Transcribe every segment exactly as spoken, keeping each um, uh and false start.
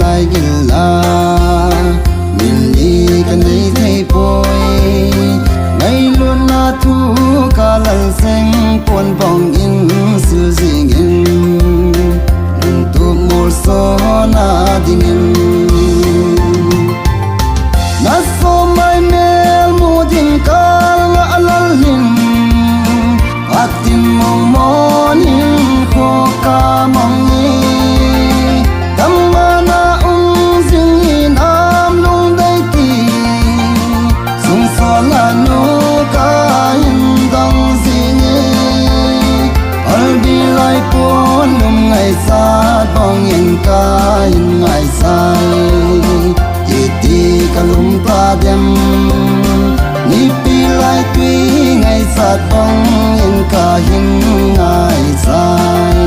lai gil la, min li ka nei thei poi. Ngailutna thu ka lal seng pon bang in sil jing in, lungtup molso na ding in. Na somai mel mu ding kal nga lal hin, atin mong mon hin kho ka mong ni. Tamana um jing in am lung dei ti, sung so la nu ka in dong jing e. Albi lai pon lum ngai sat bang in ka in ngai sai. Iti ka lum ta dem, nipi lai tui ngai sat bang in ka hin ngai sai.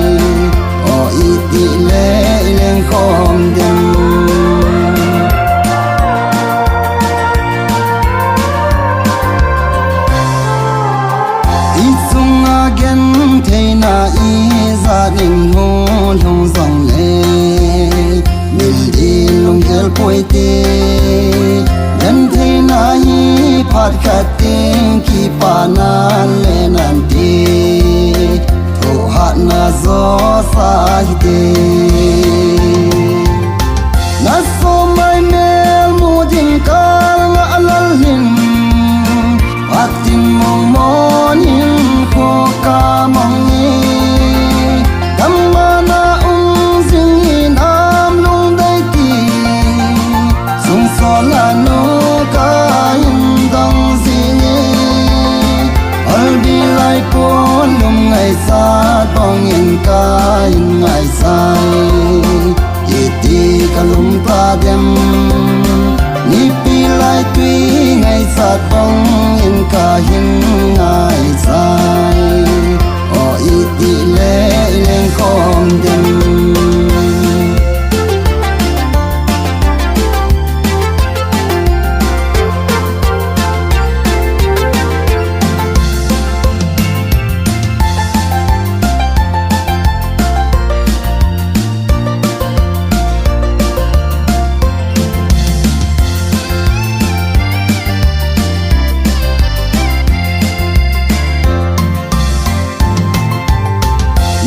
O iti le i leng khom dem. I chunga gen theina i jat in hung lhung jong le, min din lunggel poi ti. Gen theina hi phat khat ting kipa nan le nan ti. Thohhatna jo sa hi te. Na somai mel mu ding kal nga lal hin, atin mong mon hin kho ka mong ni. Tamana um jing in am lung dei ti, sung so la nu ka in dong jing e. Albi lai pon lum ngai sat bang in ka in ngai sai. Iti ka lum ta dem, nipi lai tui ngai sat bang in ka hin ngai sai. O iti le i leng khom dem.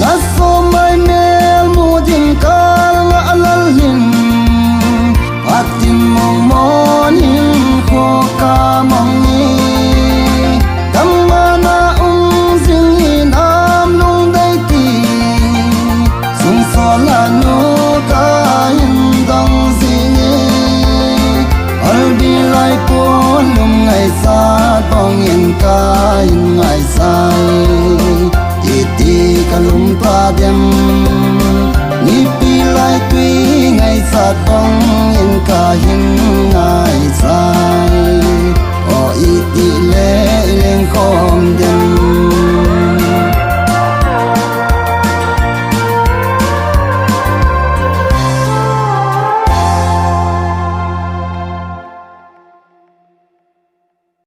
Na somai mel mu ding kal nga lal hin, atin mong mon hin kho ka mong ni. Tamana um jing in am lung dei ti, sung so la nu ka in dong jing e. Albi lai pon lum ngai sat bang in ka in ngai sai. Iti ka lum ta dem, nipi lai tui ngai sat bang in ka hin ngai sai.